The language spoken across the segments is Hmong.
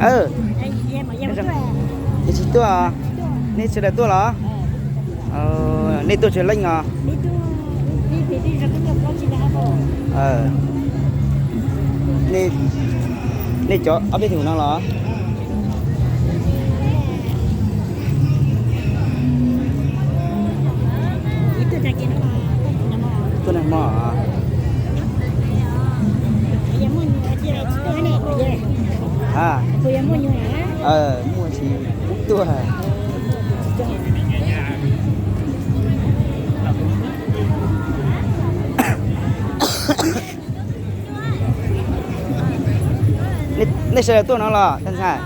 Yog tsis tuaj, nej sawv daws tuaj los? Nej tuaj tsawg leej os? Nej cov ob peb tug no los? Tuaj nag hmo. Muaj tsis tuaj. Nej sawv daws tuaj no los ntxhais?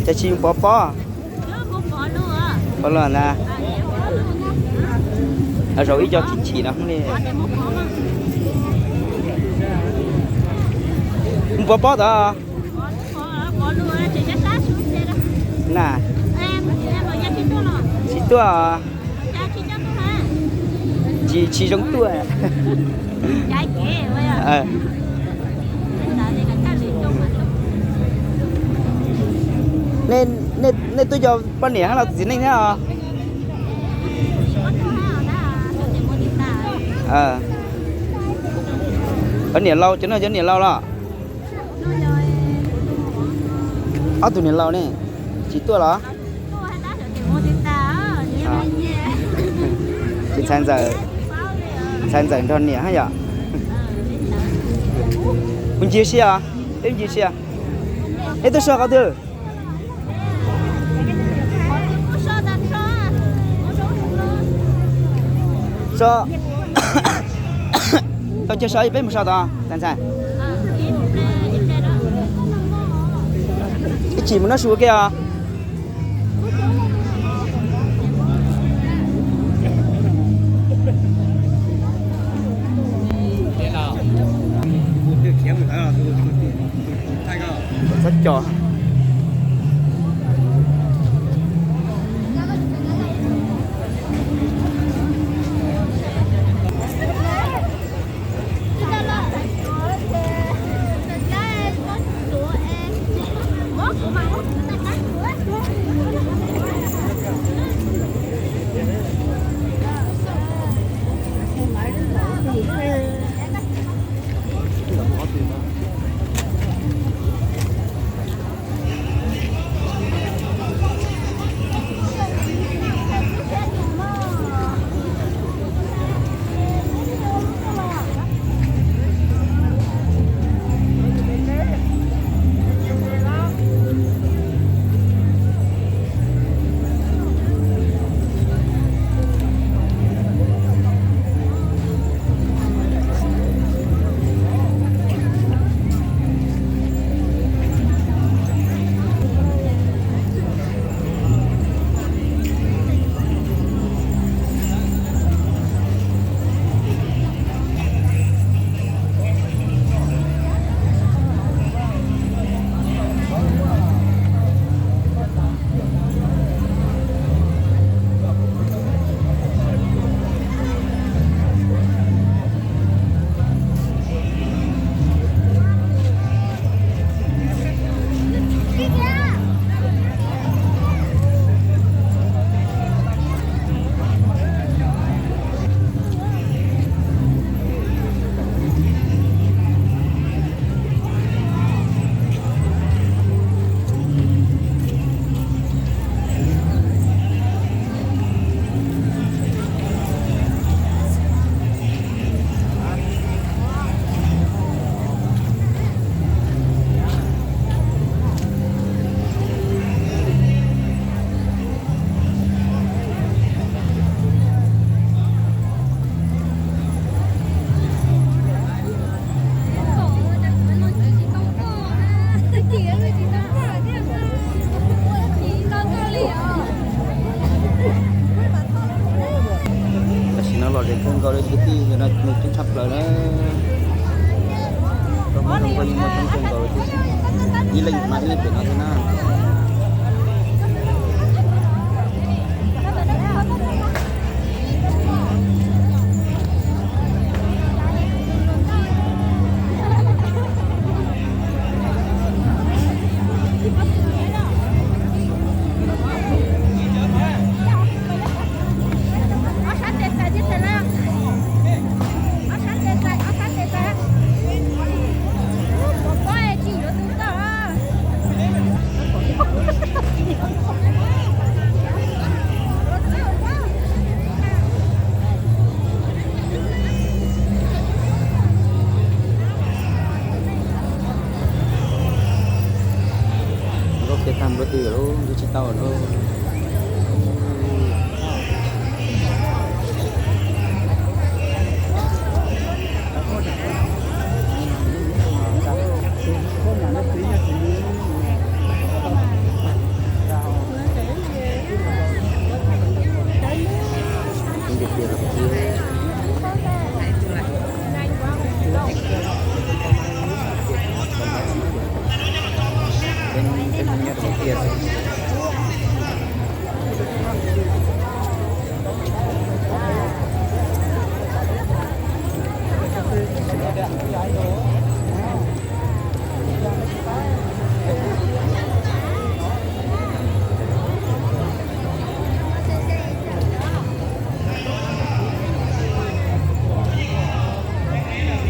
Cas tsis pov pob? Pov los ntag. Zaum ib co chim chim no li. Mus pov pob tod. Na, tsis tuaj. Tsis, tsis zoo tuaj. Nej tuaj yog poj niam hab los txiv neej thiab os? Poj niam laus, cov no cov niam laus los? Ob tug niam laus ne, tsis tuaj los? Tsis ntxhais ntxawm, ntxhais ntxawm nrog niam hab yom. Kuv ncig si os, peb ncig si os. Neb tuaj so qhov twg? So, tau cia so peb mus so tod ntxhais. Ib chim mus noj su ua ke os. Txhob co. Tam sim no lom zem kawg nkaus li kwv tij, no nws coob tshaj plaws na. Koj muab zoo nkauj yeej muaj coob kawg nkaus li thiab. Ib leeg mas ib leeg pem no thiab na. Peb mus nyob tsev tiag xwb.